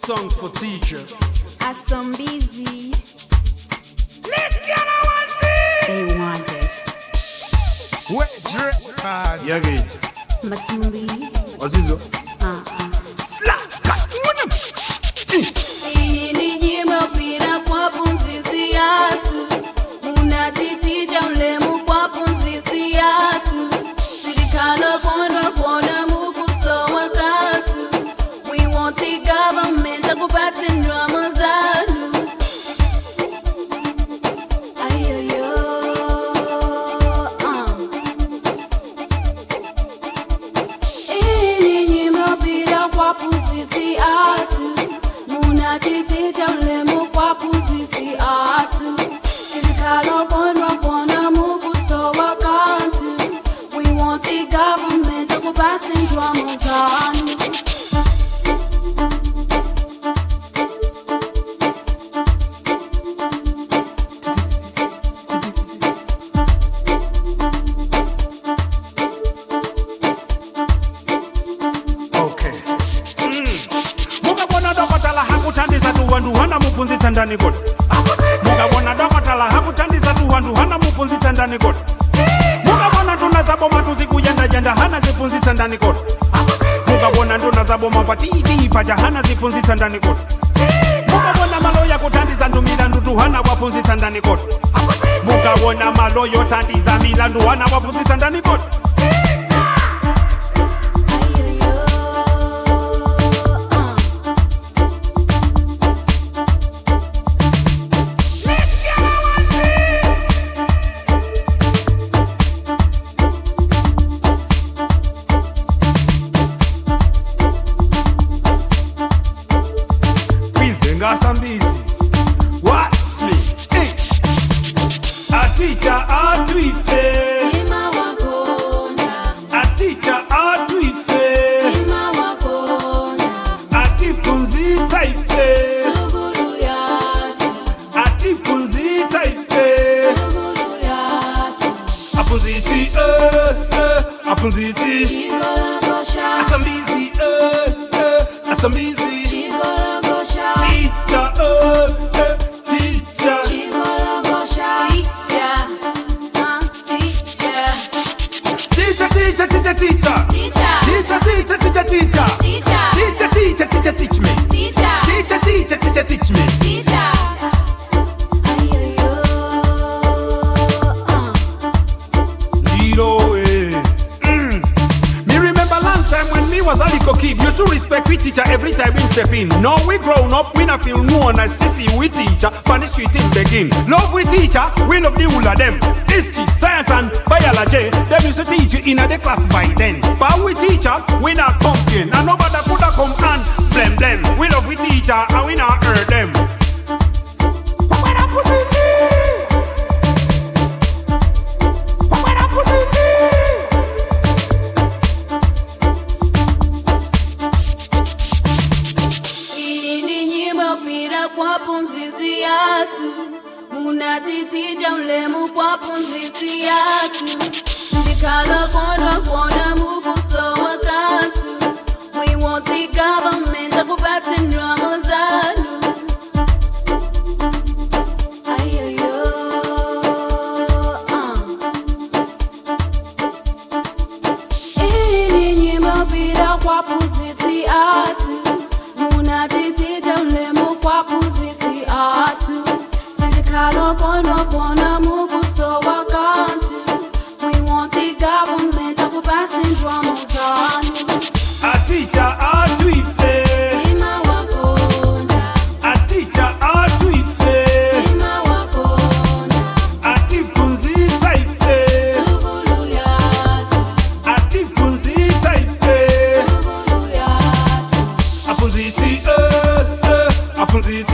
Song for teacher. As I'm busy. Let's get on it. They want it. Wait, yeah, Matumbi. What's this? Slap. We want the government to go back and drama zanu. Ayoyo, Ini kwa puziti atu, muna titi jamlemu kwa puziti atu. Sirikalo kona kona mukuso wakantu. We want the government to go back and drama zanu. Ndani god mukabona dokotala hakuthandiza tuwandu hana mupunzitsa ndani god mukabona nduna zaboma tuzikuyendayenda hana zipunzitsa ndani god mukabona nduna zaboma patiiti paja hana zipunzitsa ndani god mukabona maloya kuthandiza ndumilandu tuhana wapunzitsa ndani god mukabona maloyo thandiza milandu hana wapunzitsa ndani god. Ngasambizi watch me hey. A teacher atuife Tima wakona A teacher atuife Tima wakona Atifunzitsa ife Sugulu yatu Atifunzitsa ife Sugulu yatu Apunzitsi eh eh apunzitsi Chigologosha Asambizi eh eh asambizi Chigologosha Teacher, teacher. Chigologosha. Teacher, teacher. Teacher, teacher, teacher, teacher. Teacher. Teacher, teacher, teacher, teacher. Teacher. Teacher, teacher, teacher, teach me. Teacher. Teacher, teacher, teacher, teach me. Teacher. Ayoyo, Lilo, eh. Me remember long time when me was a little kid, used to respect we teacher every time we step in. Now we grown up, we not feel no nice to see we teacher, pon the street in begin. Love we teacher, we love the whole of them. History, science and biology, them used to teach you in the class by then. But we teacher, we not complain, and nobody coulda come and blame them. We love we teacher and we not hurt them. Kwa punzizi yatu munatitija ulemu kwa punzizi yatu ndikala kona kona mukuso watatu. We want the government to go back and drama zanu. Ayoyo, Ini nyimbo bila kwa punzizi yatu munatitija ulemu kwa punzizi atu. Sirikalo kona kona mukuso wakantu. We want the government to go back and drama zanu. A teacher atuife Tima wakona A teacher atuife Tima wakona Atifunzitsa ife Sugulu yatu Atifunzitsa ife Sugulu yatu Apunzitsi eh eh apunzitsi.